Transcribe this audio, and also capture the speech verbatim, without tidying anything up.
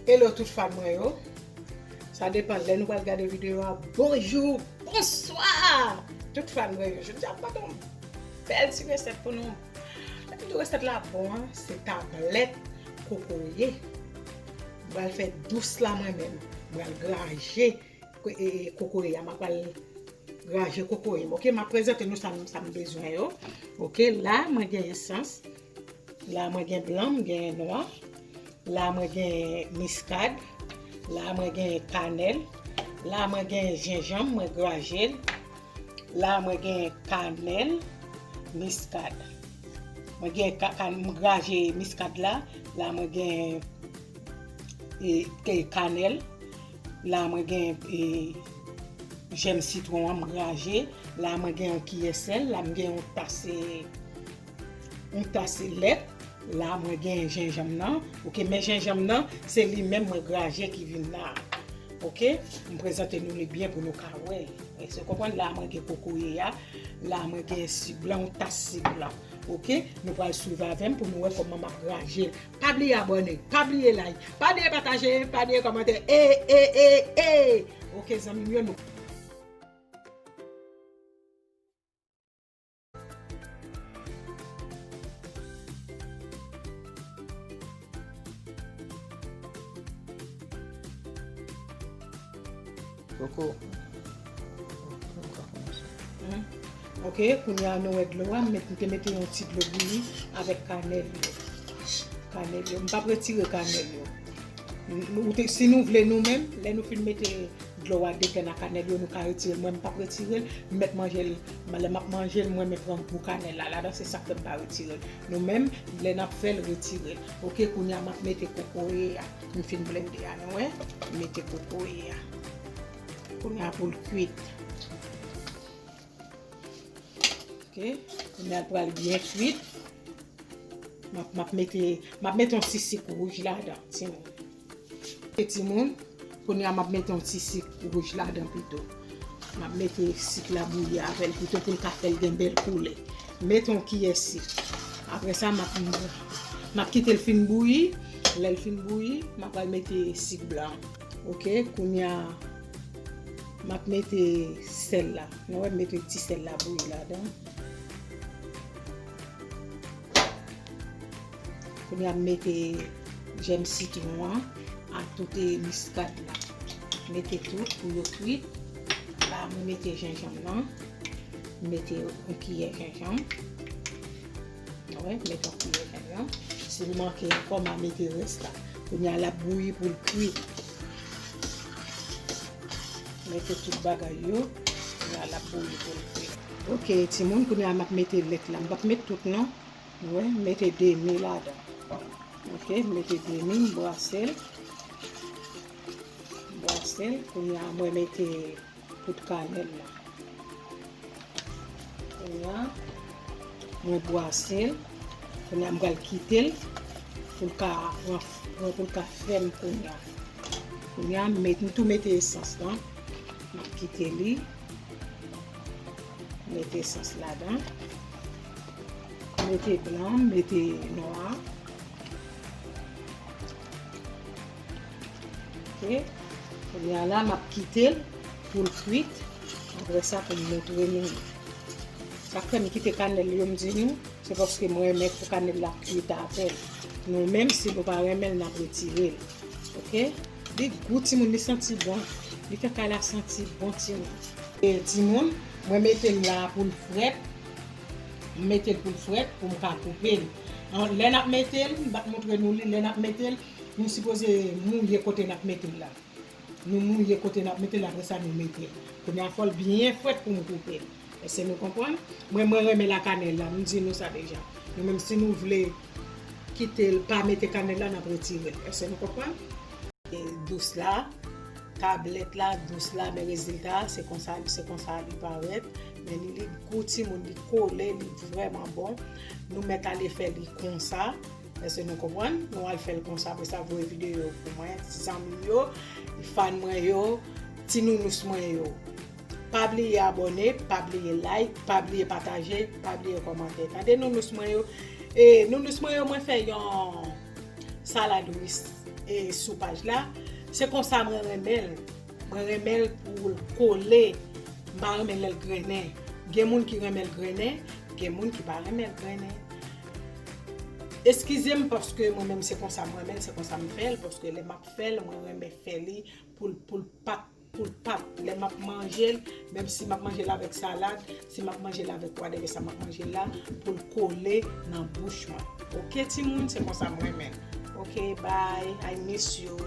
Hello tout fan mwen yo. Sa depann lè nou pral gade videyo a. Bonjou, bonswa tout fan mwen yo. Jodi a m pote yon bèl ti resèt pou nou. Lè m di resèt la bon an, se tablèt kokoye. M pral fè dous la mwen menm. M pral graje ko- e- e- kokoye a. M ap pral graje kokoye m. Oke, m ap prezante nou sa m sa m bezwen yo. Oke, la mwen gen esans. La mwen gen blan, m gen nwa. La mwen gen miskad. La mwen gen kanèl. La mwen gen jenjanm, mwen graje l. La mwen gen kanèl, miskad. Mwen gen ka- ka- m graje miskad la. La mwen gen e, e, kanèl. La mwen gen e, jèm sitwon an m graje. La mwen gen yon kiyè sèl. La m gen yon tas e, yon tas lèt. La mwen gen jenjanm nan. Oke, men jenjanm nan, se li menm mwen graje ki vin la. Oke, m prezante nou li byen pou nou ka wè. Èske w konprann? La mwen gen kokoye a. La mwen gen sik blan, yon tas sik blan. Oke, nou pral swiv avè m pou nou wè kòman m ap graje l. Pa bliye abòne, pa bliye like, pa bliye pataje, pa bliye kòmante. E, e, e, e! Oke, zanmi m yo, nou. Koko. Hmm. Oke, kounye a nou wè dlo a, m met- m te mete yon ti dlo bouyi avèk kanèl yo. Kanèl yo, m p ap retire kanèl yo. N- nou te- si nou vle nou menm, lè nou fin mete dlo a detan nan kanèl yo, nou ka retire l. Mwen, m p ap retire l, m mèt manje l. Lè m ap manje l, mwen, mwen pran gou kanèl la ladan, se sa k fè m pa retire l. Nou menm, lè n ap fè l, retire l. Oke, kounye a, m ap mete kokoye a. M fin blende a, nou wè? M mete kokoye a. Kounye a pou l kwit. Oke, kounye a l pral byen kwit. M ap, m ap mete, m ap mete yon ti sik wouj ladan, timoun. E timoun, kounye a m ap mete yon ti sik wouj ladan pito. M ap mete sik la bouyi avè l pito pou l ka fè l gen bèl koulè. Mete yon kiyè sik. Apre sa, m ap, m ap kite l fin bouyi. Lè l fin bouyi, m ap al mete sik blan. Oke, kounye a, m ap mete sèl la. Nou wè, m mete ti sèl la bouyi ladan. Kounye a, m mete jèm sitwon an ak tout e miskad la. Mete tout pou yo kwit. La, mwen mete jenjanm nan. M mete yon kiyè jenjanm. Wè, mete yon kiyè jenjanm. Si l manke ankò, m a mete rès la. Kounye a, l ap bouyi pou l kwit. Mete tout bagay yo. Kounye a, l ap bouyi pou l kwit. Oke, timoun, kounye a, m ap mete lèt la. M p ap met tout, non. Wè, mete demi ladan. Oke, mete demi, m brase l. M brase l. Kounye a, mwen mete tout kanèl la. Kounye a, mwen brase l. Kounye a, m pral kite l pou l ka pran, pran, pou l ka fèm kounye a. Kounye a, m met, m tou mete esans lan. M ap kite li. Mete esans ladan. Mete blan, mete nwa. Oke. Kounye a la, m ap kite l pou l kwit. Apre sa, pou m montre nou. Sa k fè m kite kanèl yo, m di nou, se paske mwen renmen pou kanèl la kwit avè l. Nou menm, si nou pa renmen l, n ap retire l. Oke? Li gou, timoun, li santi bon. Li fè kay la santi bon, timoun. E timoun, mwen mete l la pou l frèt. M mete l pou l frèt pou m ka koupe l. An, lè n ap mete l, m pa t montre nou li, lè n ap mete l, nou sipoze mouye kote n ap mete l la. Nou mouye kote n ap mete l, apre sa nou mete l. Kounye a fò l byen frèt pou m koupe l. Èske nou konprann? Mwen, mwen renmen lakanèl la, m di nou sa deja. Nou menm, si nou vle kite l, pa mete kanèl la, n ap retire l. Èske nou konprann? E dous la, tablèt la, dous la, men rezilta a, se konsa, se konsa li parèt. Men li, li gou timoun, li kole, li vrèman bon. Nou mèt ale fè li konsa. Èske nou konprann? Nou al fè l konsa, apre sa, voye videyo yo pou mwen, ti zanmi m yo, fan mwen yo, ti nounous mwen yo. Pa bliye abòne, pa bliye like, pa bliye pataje, pa bliye kòmante. Tande nounous mwen yo. E nounous mwen yo, mwen fè yon salad ris. e, sou paj la. Se konsa mwen renmen l. Mwen renmen l pou l kole. M pa renmen lè l grennen. Gen moun ki renmen l grennen, gen moun ki pa renmen l grennen. Eskize m paske mwen menm se konsa mwen menm, se konsa m fè l, paske lè m ap fè l, mwen renmen fè li pou l, pou l pa t, pou l pa t. Lè m ap manje l, menm si m ap manje l avèk salad, si m ap manje l avèk whatever sa m ap manje l la, pou l kole nan bouch mwen. Oke, timoun, se konsa mwen menm. Oke, bye, I miss you.